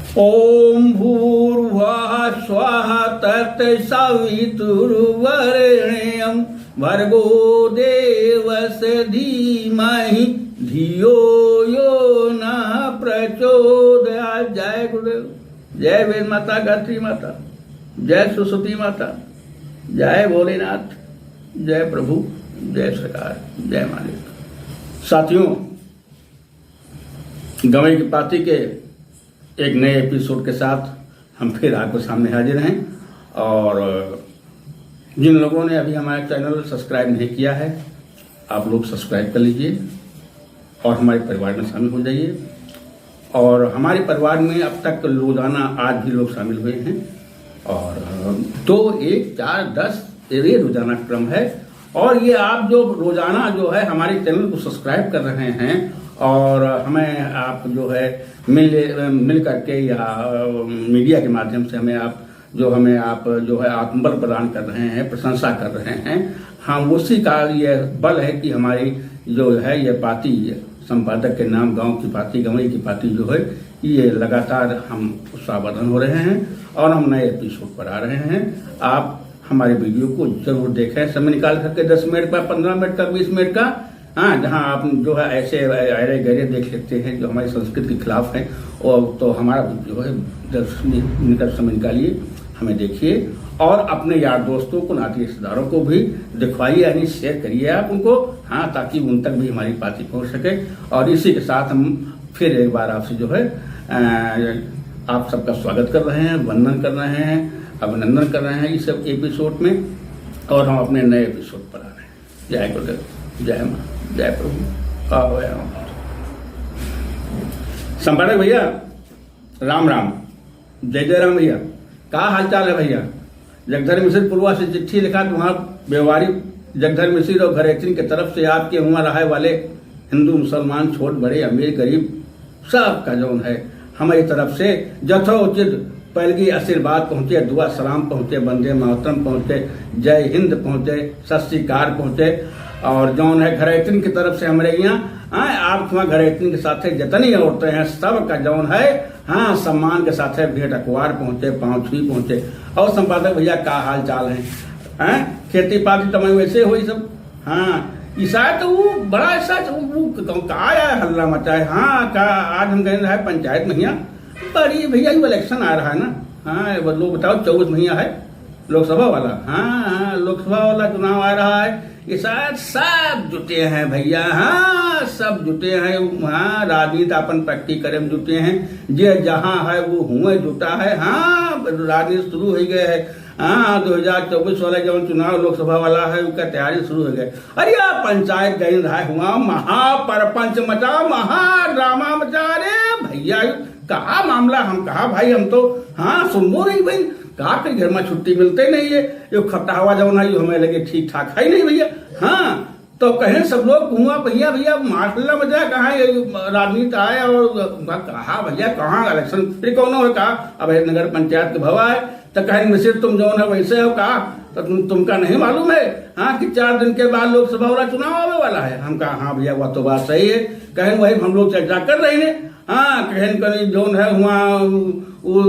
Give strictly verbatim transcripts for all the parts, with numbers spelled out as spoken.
ओम भूर्भुवः स्वः तत्सवितुर्वरेण्यं भर्गो देवस्य धीमहि धियो यो नः प्रचोदयात्। जय गुरुदेव, जय वेद माता, गायत्री माता, जय सरस्वती माता, जय भोलेनाथ, जय प्रभु, जय सरकार, जय मालिक। साथियों, गंवई की पाती के एक नए एपिसोड के साथ हम फिर आपके सामने हाजिर हैं। और जिन लोगों ने अभी हमारा चैनल सब्सक्राइब नहीं किया है, आप लोग सब्सक्राइब कर लीजिए और हमारे परिवार में शामिल हो जाइए। और हमारे परिवार में अब तक रोजाना आज भी लोग शामिल हुए हैं, और दो, एक, चार, दस, ये रोजाना क्रम है। और ये आप जो रोजाना जो है हमारे चैनल को सब्सक्राइब कर रहे हैं और हमें आप जो है मिल मिल करके या मीडिया के माध्यम से हमें आप जो हमें आप जो है आत्मबल प्रदान कर रहे हैं, प्रशंसा कर रहे हैं, हम उसी का ये बल है कि हमारी जो है ये पाती, ये संपादक के नाम गांव की पाती, गंवई की पाती जो है, ये लगातार हम उत्साहवर्धन हो रहे हैं और हम नए एपिसोड पर आ रहे हैं। आप हमारे वीडियो को जरूर देखें, समय निकाल करके दस मिनट का, पन्द्रह मिनट का, बीस मिनट का, हाँ, जहाँ आप जो है ऐसे अरे गहरे देख लेते हैं जो हमारी संस्कृति के खिलाफ हैं, और तो हमारा जो है दस मिनट का समय निकालिए, हमें देखिए और अपने यार दोस्तों को, नाते रिश्तेदारों को भी दिखवाइए, यानी शेयर करिए आप उनको, हाँ, ताकि उन तक भी हमारी पाती पहुँच सके। और इसी के साथ हम फिर एक बार आपसे जो है, अ, आप सबका स्वागत कर रहे हैं, वंदन कर रहे हैं, अभिनंदन कर रहे हैं इस एपिसोड में, और हम अपने नए एपिसोड पर आ रहे हैं। जय गुरुदेव, जय माँ, जय प्रभु। आओ, आओ। संपादक भैया, राम राम। जय जय राम भैया। का हालचाल है भैया? जगधर मिश्र पुरवा से चिट्ठी लिखा, तुम्हार व्यवहारी जगधर मिश्र और घरेतिन के तरफ से आपके हुआँ रहै वाले हिंदू मुसलमान, छोट बड़े, अमीर गरीब, सबका जौन है हमारी तरफ से यथोचित पैलगी आशीर्वाद पहुँचे, दुआ सलाम पहुँचे, वंदे मातरम पहुँचे, जय हिंद पहुँचे, सत श्री अकाल पहुँचे। और जौन है घरेतिन की तरफ से हमरे यहाँ, हाँ, आप हुआँ घरेतिन के साथे जितनी औरतें हैं, सबका जौन है, हाँ, सम्मान के साथे भेंट अकवार पहुँचे, पाँव छुई पहुँचे। और संपादक भैया, का हाल चाल है? हैं? खेती पाती तमाई वैसे होई सब? हाँ, ई शायद तो वो बड़ा ऐसा वो, वो क-, का आया है हल्ला मचाए? हाँ, का आज हम गए रहे पंचायत महिया, बड़ी भैया, ये इलेक्शन आ रहा है ना? हाँ, ये लोग बताओ, चौबीस महिया है लोकसभा वाला। हाँ, हाँ, लोकसभा वाला चुनाव आ रहा है। ये शायद सब जुटे हैं भैया, हाँ, सब जुटे हैं। हाँ, राजनीति अपन पट्टी करे में जुटे हैं। जे जहाँ है वो हुए जुटा है। हाँ, राजनीति शुरू हो गए है। हाँ, दो हजार चौबीस वाला जौन चुनाव लोकसभा वाला है, उसका तैयारी शुरू हो गए। अरे यार, पंचायत गइन रहा हुआ, महापरपंच मचा, महाड्रामा मचा। अरे भैया, का मामला? हम कहा भाई, हम तो, हाँ, सुनबो नहीं भाई, का के घर में छुट्टी मिलते नहीं है, यो खपटावा जौन है, यो हमें लगे ठीक ठाक है नहीं भैया। हाँ, तो कहें सब लोग हुआ, भैया, भैया, मार हल्ला मचा, कहाँ ये राजनीति आए और कहा भैया, कहाँ इलेक्शन फिर कौन हो? कहा अब नगर पंचायत के भवा है, तो कहें मिश्र तुम जौन है वैसे हो, कहा तो तुम, तुमका नहीं मालूम है, हाँ, कि चार दिन के बाद लोकसभा वाला चुनाव आवे वाला है? हम कहा हाँ भैया, वह तो बात सही है। कहें वही हम लोग चर्चा कर रहे हैं, हाँ, कहें कहीं जौन है हुआ वो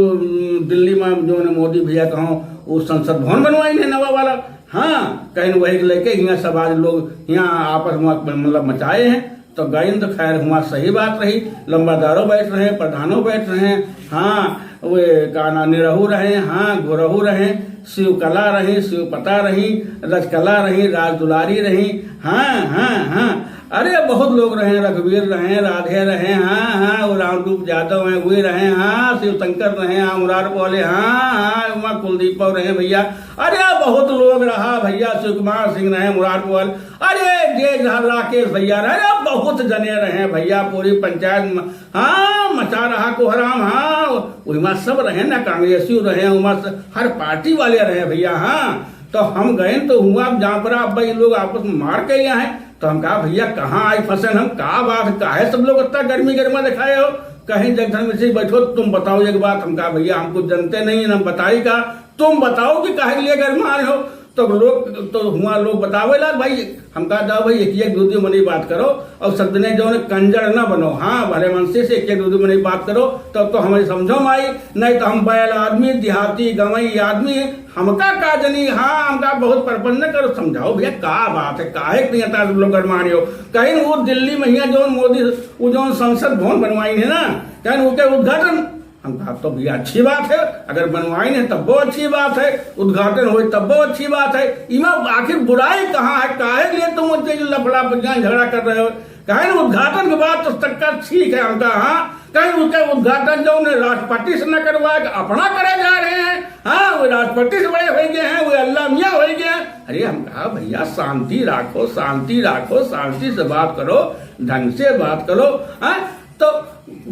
दिल्ली में जौन है मोदी भैया कहो वो संसद भवन बनवाइन है नवा वाला। हाँ, कहें वही के लेके हियाँ सब आज लोग हियाँ आपस में मतलब मचाए हैं। तो गइन तो खैर हुआ सही बात रही, लंबादारो बैठ रहे, प्रधानो बैठ रहे, हाँ, वे का ना निरहू रहे, हाँ, गुरहू रहे, शिव कला रही, शिव पता रही, रजकला रही, राज दुलारी रही, हाँ, हाँ, हाँ। अरे बहुत लोग रहे, रघुवीर रहे, राधे रहे, हाँ, हाँ, वो रामरूप यादव हैं, वे रहे, हाँ, शिव शंकर रहे, हाँ, मुरार बोले, हाँ, हाँ, उमा कुलदीप रहे भैया। अरे बहुत लोग रहा भैया, शिव कुमार सिंह रहे, मुरार बोल, अरे जे रहा राकेश भैया रहे, अरे बहुत जने रहे भैया, पूरी पंचायत म-, हाँ, मचा रहा कोहराम, हाँ, उमा सब रहे ना, कांग्रेसी रहे, उमा स-, हर पार्टी वाले रहे भैया, हाँ। तो हम गए तो हुआ, अब जहाँ पर अब भाई लोग आपस में मार के यहाँ है, तो हम कहा भैया कहाँ आई फंसे हम, का बात, काहे सब लोग इतना गर्मी गर्मा दिखाए हो? कहें जगधर मिश्र बैठो, तुम बताओ एक बात। हम कहा भैया हम कुछ जनते नहीं है, हम बताई का, तुम बताओ कि काहे के लिए गर्मा रहे हो? तो लोग, तो हुआ लोग बतावे लाग भाई, हम कहा, "जाओ भाई, एक एक दो दो मनई बात करो, और सब जने जौन कंजर ना बनो, हाँ, भले मनसे से एक एक दो दो मनई बात करो, तब तो हमरे समझो में आई, नहीं तो हम बैल आदमी, देहाती, गंवई आदमी, हमका का जनी, हाँ, हमका बहुत परपंच न करो, समझाओ भैया, का बात है, काहे के नहीं आता सब लोग गरमाने हो?" कहिन वो दिल्ली में हियाँ जौन मोदी, वो जौन संसद भवन बनवाइन है ना, कहिन ओके उद्घाटन हम कहा, "तो भैया, अच्छी बात है, अगर बनवाइन है, तब वो अच्छी बात है, उद्घाटन होए, तब वो अच्छी बात है। इमा आखिर बुराई कहाँ है? काहे लिए तुम उनसे जो लफड़ा, झगड़ा कर रहे हो?" कहिन, "उद्घाटन के बाद तो सरकार ठीक है।" हम कहा, "हाँ।" कहिन, "उनके उद्घाटन जौन है, राष्ट्रपति से न करवा के अपना करे जा रहे हैं। हाँ, वो राष्ट्रपति से बड़े होइ गए हैं, वो अल्लाह मियाँ होइ गए हैं।" अरे, हम कहा, "भैया, शांति राखो, शांति राखो, शांति से बात करो, ढंग से बात करो।" हाँ, तो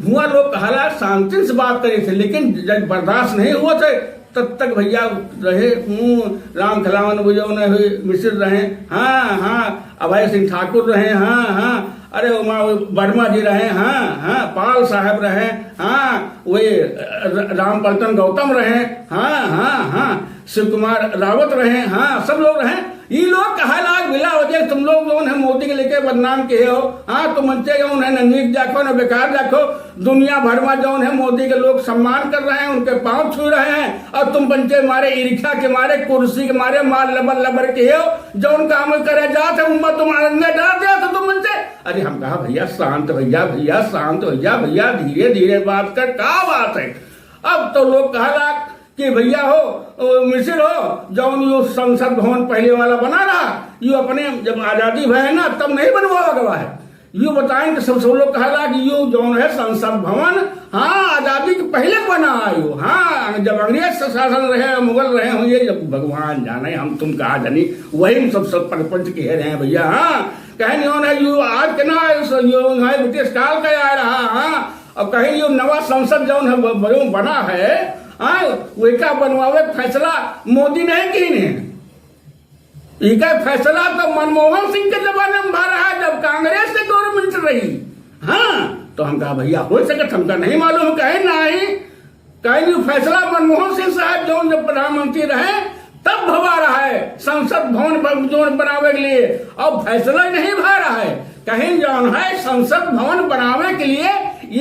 हुआ लोग कहला शांति से बात करे थे, लेकिन जब बर्दाश्त नहीं हुआ थे, तब तक भैया रहे, हूँ, राम खिलावन वो जौन है, मिश्र रहे, हाँ, हाँ, अभय सिंह ठाकुर रहे, हाँ, हाँ, अरे, उमा, वो वर्मा जी रहे, हाँ, हाँ, पाल साहब रहे, हाँ, वही, अ, र-, रामपलटन गौतम रहे, हाँ, हाँ, हाँ, शिव कुमार रावत रहे, हाँ, सब लोग रहे। ई लोग कहा लाग, बिला वजह तुम लोग जौन है मोदी के लेके बदनाम किहे हो, हाँ, तुम मनचे जौन है न नीक जाखो, न बेकार जाखो, दुनिया भर में जौन है मोदी के लोग सम्मान कर रहे हैं, उनके पाँव छू रहे हैं, और तुम मनचे मारे ईर्ष्या के मारे, कुर्सी के मारे, मार लबर लबर किहे हो, जौन काम करे जात है, उम्मा तुम अंदर डाल दिया तो तुम मनचे। अरे हम कहा, "भैया शांत भैया, भैया शांत भैया, भैया धीरे धीरे बात कर, का बात है?" अब तो लोग कहा लाग, कि भैया हो, ओ, मिसिर हो, जौन यो संसद भवन पहिले वाला बना रहा, यो अपने जब आजादी भय है ना, तब नहीं बनवावा गवा है। यो बताएं कि सब, सब लोग कहला कि यो जौन है संसद भवन, हाँ, आजादी के पहिले बना है यो, हाँ, जब अंग्रेज से शासन रहे, मुगल रहे होइहैं, जब भगवान जाने, हम तुम कहा जानी, वही में सब, सब परपंच कहे रहे हैं भैया, हाँ। कहे जौन है यो आज के ना, यो है ब्रिटिश काल का आ रहा, हाँ। अब कहे यो नवा संसद जौन है, ब-, ब-, बना है, हाँ, वही का बनवावे फैसला मोदी नहीं कीन है। इका फैसला तो मनमोहन सिंह के जमाने में भा रहा है, जब कांग्रेस के गवर्नमेंट रही। हाँ, तो हम कहा, "भैया, हो सकत, हमका नहीं मालूम।" कहे, "नहीं।" कहे, "यो फैसला मनमोहन सिंह साहब जौन जब प्रधानमंत्री रहे, तब भवा रहा है संसद भवन ब-, जौन बनावे के लिए, और फैसला नहीं भा रहा है।" कहे, "जौन है संसद भवन बनावे के लिए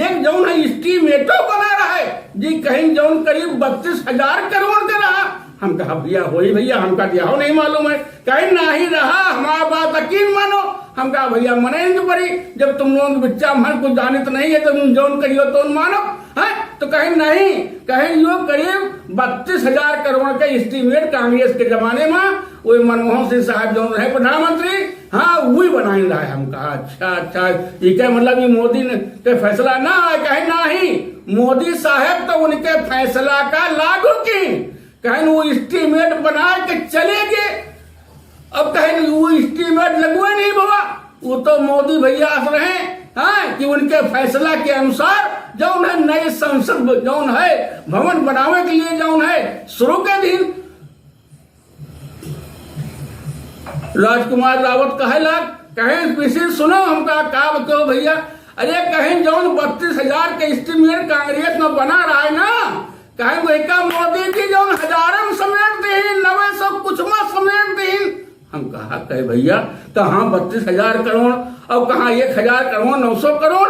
एक जौन है estimateओ बना रहा है जी।" कहे, "जौन करीब बत्तीस हजार करोड़ का रहा।" हम कहा, "भैया, होई भैया, हमका दिया हो नहीं मालूम है।" कहे, "नहीं रहा, हमार बात यकीन मानो।" हम कहा, "भैया, मने नहीं पड़ी, जब तुम लोग बच्चा मन कुछ जानित नहीं है, तो तुम जौन कहियो तो मानो, हैं?" तो कहे, "नहीं।" कहे, "यो करीब बत्तीस हजार करोड़ का estimate कांग्रेस के जमाने में, वो मनमोहन सिंह साहब जौन रहे प्रधानमंत्री, हाँ, वही बनाइन रहा है।" हम कहा, "अच्छा, अच्छा, ये क्या मतलब, ये मोदी ने, के फैसला ना आए?" कहे, "नहीं, मोदी साहब तो उनके फैसला का लागू की।" कहे, "वो estimate बना के चले गए।" अब कहे, "वो estimate लगुए नहीं बाबा, वो तो मोदी भैया आस रहे, हाँ, कि उनके फैसला के अनुसार जौन है नए संसद ब-, जौन है भवन बनावे के लिए जौन है शुरू के दिन।" राजकुमार रावत कहे लाग, कहे, "मिसिर सुनो, हमका का बतो भैया?" अरे कहे, "जौन बत्तीस हजार के estimate कांग्रेस में बना रहा है ना," कहे, "वही का मोदी जी जौन हजारन समेट दीन, नवे सौ कुछ मा समेट दीन।" हम कहा, "कहे भैया, कहाँ बत्तीस हजार करोड़ और कहाँ एक हजार करोड़, नौ सौ करोड़?"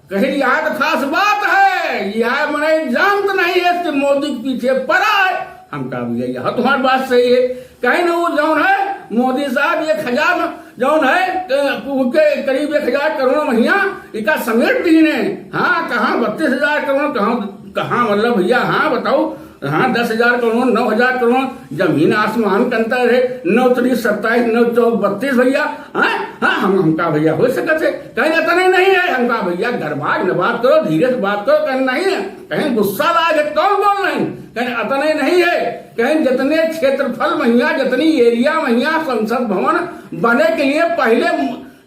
कहे, "यह तो खास बात है, यह मने जानत नहीं है कि मोदी के पीछे पड़ा है।" हम कहा, "भैया, यह तुम्हारी बात सही है।" कहे न, वो जौन है, मोदी साहब एक हजार जौन है, अ, उनके करीब एक हजार करोड़ महीना इका समेट दीन है। हाँ, कहाँ बत्तीस हजार करोड़, कहाँ, कहाँ मतलब भैया, हाँ बताओ, हाँ, दस हजार करोड़, नौ हजार करोड़, जमीन आसमान का अंतर है, नौ त्रिक सत्ताईस, नौ चौक बत्तीस भैया, हाँ, हाँ, हम, हम कहा भैया हो सकत है, कहे अतने नहीं है, हम कहा भैया गरमाए न बात करो, धीरे से बात करो, कहे नहीं है, कहे गुस्सा लाग है, कौन बोल रहे हैं, कहे अतने नहीं है, कहे जितने क्षेत्रफल महीना, जितनी area महीना संसद भवन बने के लिए पहिले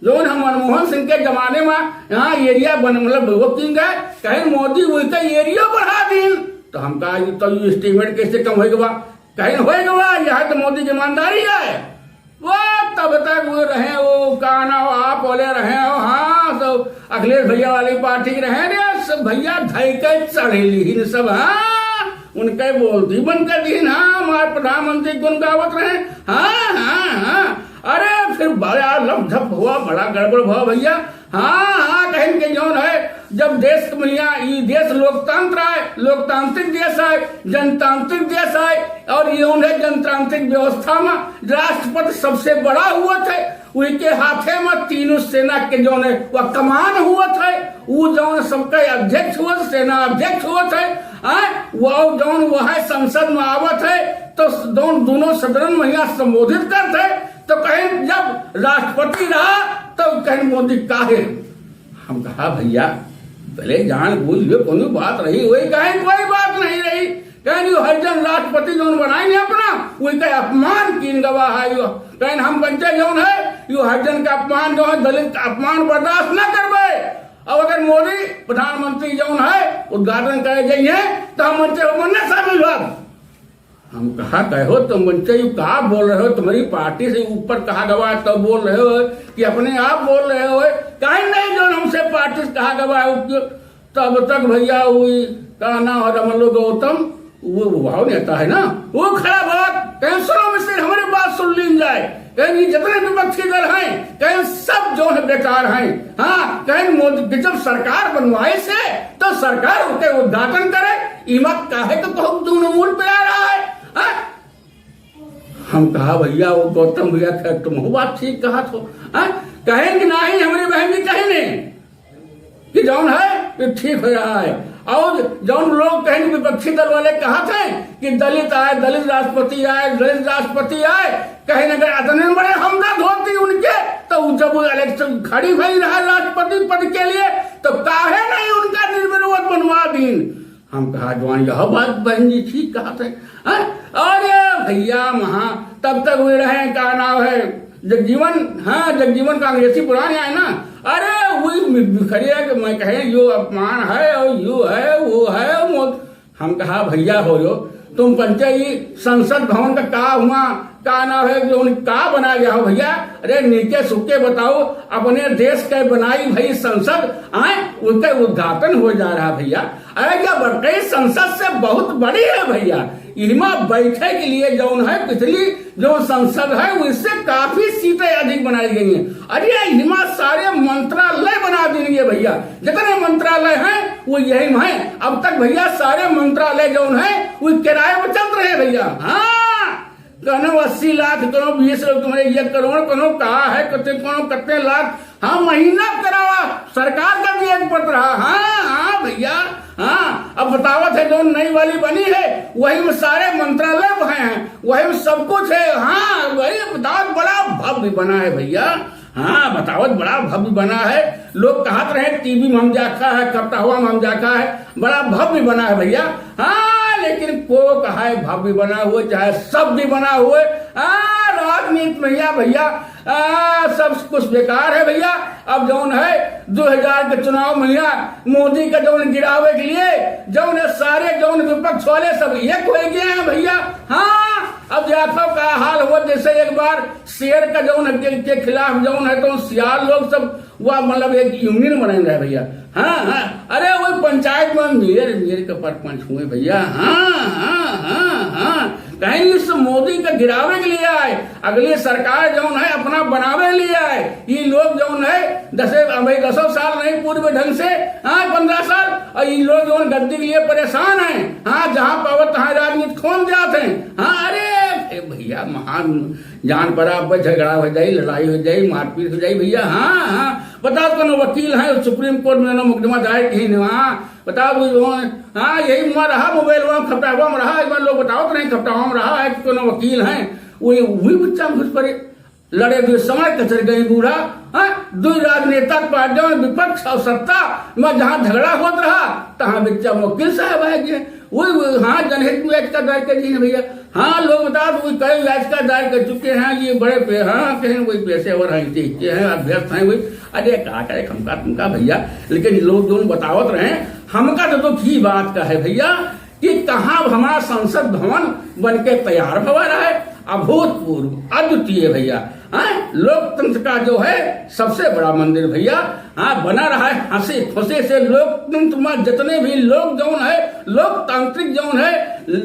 जौन हम मनमोहन सिंह के जमाने में यहाँ area बन, मतलब वो किंग है, कहे मोदी वही का area बढ़ा दीन। तो हम कहा, "ये तो ये estimate कैसे कम होइगा?" कहे, "होइगा, यह तो मोदी की ईमानदारी है।" वो तब तक वो रहे, वो का नाम आप बोले रहे हो, हाँ, तो अखिलेश भैया वाली पार्टी रहे रे, सब भैया धई के चढ़े लीन सब, हाँ, उनके बोलती बंद कर दीन। हाँ, हमार प्रधानमंत्री गुन गावत रहे। हाँ, हाँ, हाँ। अरे, फिर बड़ा लपझप हुआ, बड़ा गड़बड़ हुआ भइया। हाँ, हाँ, कहिन के जौन है, जब देश के मइहाँ, ई देश लोकतंत्र आए, लोकतांत्रिक देश आए, जनतांत्रिक देश आए, और ई जौन है जनतांत्रिक व्यवस्था मा राष्ट्रपति सबसे बड़ा हुवत है, उनके हाथे मा तीनों सेना के जौन है वह कमान हुवत है, ऊ जौन सबके अध्यक्ष हुवत, सेना अध्यक्ष हुवत है, आए, वह जौन वह है संसद मा आवत है, तो जौन दूनों सदनन मइहाँ संबोधित करत है, तो कहिन जब राष्ट्रपति रहा, तो कहिन मोदी काहे? हम कहा, "भइया, भले जान बूझ लो, कोनो बात रही होई, कहिन कोई बात नहीं रही।" कहिन, "यो हरिजन राष्ट्रपति जौन बनाइन अपना, उनका अपमान कीन गवा है यो।" कहिन, "हम पंचे जौन है, यो हरिजन का अपमान जौन है, दलित का अपमान बर्दाश्त न करबे। अब अगर मोदी प्रधानमंत्री जौन है, उद्घाटन करे जाइए, तो हम पंचे ओमन न शामिल होब।" हम कहा, "कहो तुम बच्चे, यू का बोल रहे हो? तुम्हारी पार्टी से ऊपर कहा गवा है, तब बोल रहे हो कि अपने आप बोल रहे हो? काहे नहीं जो हमसे पार्टी से कहा गवा है?" तब तक भइया हुई, का नाम है, रमलो गौतम, वो, वो भाव नेता है ना, वो खड़ा बात, कहें, "सुनो मिसिर, हमरी बात सुन लीन जाए।" कहें, "ये जितने विपक्षी दल हैं, कहें, सब जो है बेकार हैं।" हाँ, कहें, "मोदी के जब सरकार बनवाए से, तो सरकार उनके उद्घाटन करे, इमा काहे तो बहुत दूनमूल पे आ रहा है।" हाँ? हम कहा, "भइया, वो गौतम भइया, खैर, तुम हो बात ठीक कहा थो।" हाँ? कहें कि नहीं, हमरी बहन जी कहें नहीं कि जौन है, ये ठीक हो रहा है। और जौन लोग कहें विपक्षी दल वाले कहा थे कि दलित आए, दलित राष्ट्रपति आए, दलित राष्ट्रपति आए, कहें अगर अतने बड़े हमदर्द होती उनके, तो जब वो इलेक्शन खड़ी भई रहा राष्ट्रपति पद के लिए, तो काहे नहीं उनका निर्विरोध बनवा दीन? हम कहा, "जवान, यह बात बहन जी ठीक कहा थे।" हाँ? और ये भइया वहाँ तब तक हुए रहे, का नाम है, जगजीवन, हाँ, जगजीवन कांग्रेसी पुराने आए ना, अरे, वही बिखरिया कि मैं कहे, "यो अपमान है, और यो है, वो है, वो।" हम कहा, "भइया हो यो, तुम पंचे ई संसद भवन का का हुआ, का नाम है, जौन का बना गया हो भइया? अरे, नीके सुके बताओ, अपने देश के बनाई भई संसद, आए, उनके उद्घाटन हो जा रहा भइया। अरे, यह बड़कई संसद से बहुत बड़ी है भइया। इमा बैठे के लिए जौन है, पिछली जो संसद है, उससे काफी सीटें अधिक बनाई गई हैं। अरे, इमा सारे मंत्रालय बना देंगे भइया। जितने मंत्रालय हैं, वो यही में हैं। अब तक भइया सारे मंत्रालय जौन है, वो किराए पर चल रहे हैं भइया।" हाँ, कौनो अस्सी लाख, कौनो बीस लाख, तुम्हारे एक करोड़, कौनो का है, कितने, कौनो कितने लाख, हाँ, महीना करावा, सरकार का भी एक पत्र रहा। हाँ, हाँ भइया, हाँ, अब बतावत है, जौन नई वाली बनी है, वही में सारे मंत्रालय हैं, वही में सब कुछ है। हाँ, वही बतावत, बड़ा भव्य बना है भइया। हाँ, बतावत बड़ा भव्य बना है। लोग कहत रहे, "टीवी में हम देखा है, खपटहवा में हम देखा है, बड़ा भव्य बना है भइया।" हाँ, लेकिन को कहा है भव्य बना हुए, चाहे सब भी बना हुए, हाँ, राजनीति में या भइया, आ, सब कुछ बेकार है भइया। अब जौन है, दो हजार के चुनाव में या मोदी का जौन गिरावे के लिए, जौन है, सारे जौन विपक्ष वाले सब एक हो गए हैं भइया। हाँ, अब देखो का हाल हुआ, जैसे एक बार शेर का जौन है, के, के खिलाफ जौन है, तो सियार लोग सब, वह मतलब एक यूनियन बनाए रहे भइया। हाँ, हाँ, अरे, वही पंचायत में मेयर, मेयर के परपंच हुए भइया। हाँ, हाँ, हाँ, हाँ, कहीं इस मोदी का गिरावे के लिए आए, अगली सरकार जौन है, अपना बनावे के लिए आए। ये लोग जौन है, दसे, अब भाई, दसों साल नहीं पूरे ढंग से, हाँ, पन्द्रह साल, और ये लोग जौन गद्दी के लिए परेशान हैं, हाँ, जहाँ पावत तहाँ राजनीति खोन जात हैं। हाँ, अरे, ए भइया, महान जान पड़ा, अब झगड़ा हो जाई, लड़ाई हो जाई, मारपीट हो जाई भइया। हाँ, हाँ, बताओ, कोनो वकील है, सुप्रीम कोर्ट में कोनो मुकदमा दायर किए नहीं, हाँ, बताओ, वो, हाँ, यही में रहा, मोबाइल में, खपटावा में रहा, एक बार लोग बताओ तो नहीं, खपटावा में रहा है कि कोनो वकील है, वो, वही बच्चा घुस पड़े, लड़े दुइ समय कचर गई बूढ़ा, हाँ, दुइ राजनेता के पास जौन विपक्ष और सत्ता में जहाँ झगड़ा होत रहा, तहाँ बच्चा वकील साहब आ गए। वही, वही, हाँ, जनहित में याचिका दायर कर दी है भइया। हाँ, लोग बता दो, कोई कई याचिका दायर कर चुके हैं, ये बड़े पे-, हाँ, कहें वही पेशेवर हैं, सीखते हैं, अभ्यस्त हैं, वही। अरे, का करे, हमका, तुमका भइया, लेकिन लोग जौन बतावत रहे, हमका तो दुख ही बात का है भइया, कि कहाँ हमारा संसद भवन बन के तैयार भवा रहा है, अभूतपूर्व, अद्वितीय भैया। हाँ, लोकतंत्र का जो है सबसे बड़ा मंदिर भैया। हाँ, बना रहा है हंसी खुशी से लोकतंत्र में। जितने भी लोग जौन है, लोकतांत्रिक जौन है,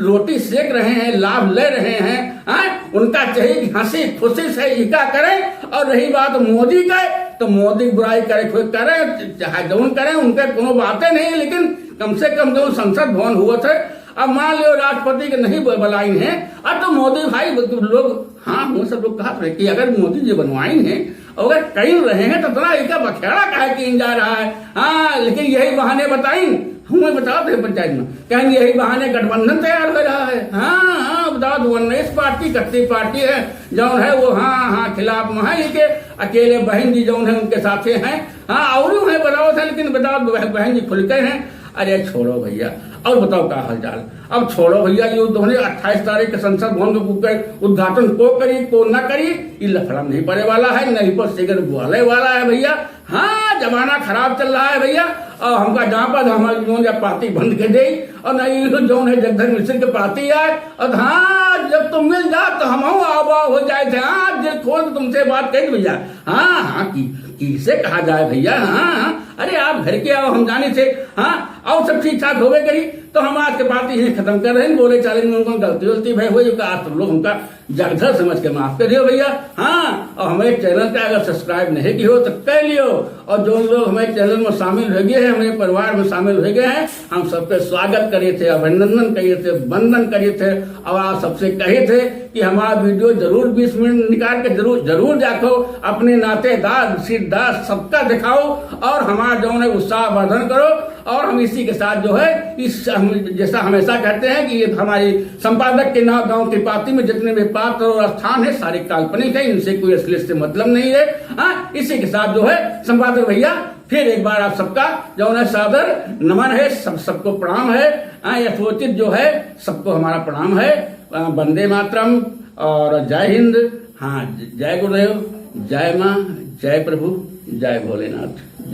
रोटी सेक रहे हैं, लाभ ले रहे हैं, हाँ, उनका चाहिए कि हंसी खुशी से इका करें। और रही बात मोदी का, तो मोदी की बुराई करे, कोई करे, चाहे जौन करें, उनके कोनो बातें नहीं, लेकिन कम से कम जौन संसद भवन हुआ था, अब मान लियो राष्ट्रपति के नहीं ब-, बुलाइन है, अब तो मोदी भाई ब-, लोग, हाँ, हम सब लोग कहत रहे कि अगर मोदी जी बनवाइन है, अगर कई रहे हैं, तो इतना इका बखेड़ा काहे किन जा रहा है? हाँ, लेकिन यही बहाने बताइन, हमें बतावत है पंचायत में, कहें यही बहाने गठबंधन तैयार हो रहा है। हाँ, हाँ, बतावत उन्नीस पार्टी, इकतीस पार्टी है, जौन है वो, हाँ, हाँ, खिलाफ में है, इनके अकेले बहन जी जौन है उनके साथे हैं। हाँ, और यूं है बतावत है, लेकिन बतावत बह-, बहन जी खुल के हैं। अरे छोड़ो भैया, और बताओ का हाल चाल? अब छोड़ो भैया, ये उन्होंने अट्ठाईस तारीख के संसद भवन के उद्घाटन को करी, को ना करी, ये लफड़ा नहीं पड़े वाला है, नहीं पर सिगर बुआले वाला है भैया। हाँ, जमाना खराब चल रहा है भैया, और हमका जहाँ पर हमारी जौन है पार्टी बंद कर दे, और नहीं तो जौन है जगधर मिश्र के पार्टी आए, और हाँ, जब तुम मिल जाओ तो हम आवा हो जाए थे। हाँ, दिल खोल के तुमसे बात कही भैया। हाँ, हाँ, की, किसे कहा जाए भैया? हाँ, हाँ, अरे आप घर के आओ, हम जाने थे। हाँ, और सब ठीक ठाक होवे करी, तो हम आज के बात यही खत्म कर रहे हैं। बोले चाले में उनको गलती वलती भय हुई, तो आज तुम लोग हमका जगधर समझ के माफ कर दियो भैया। हाँ, और हमारे चैनल का अगर सब्सक्राइब नहीं कियो तो कर लियो, और जो लोग हमारे चैनल में शामिल हो गए हैं, हमारे परिवार में शामिल हो गए हैं, हम सबके स्वागत करिए थे, अभिनंदन करिए थे, वंदन करिए थे, और आप सबसे कहिए थे कि हमारा वीडियो जरूर बीस मिनट निकाल के जरूर, जरूर देखो। अपने नातेदार, रिश्तेदार सबका दिखाओ, और हमारा जौन है उत्साह वर्धन करो। और हम इसी के साथ जो है, इस हम, जैसा हमेशा कहते हैं कि ये हमारी संपादक के नाम गांव की पार्टी में जितने भी पात्र और स्थान है, सारे काल्पनिक है, इनसे कोई असलियत से मतलब नहीं है। हाँ, इसी के साथ जो है संपादक भैया, फिर एक बार आप सबका जौन है सादर नमन है, सब, सबको प्रणाम है। हाँ, यथोचित जो है सबको हमारा प्रणाम है। अ, वंदे मातरम और जय हिंद। हाँ, जय गुरुदेव, जय माँ, जय प्रभु, जय भोलेनाथ।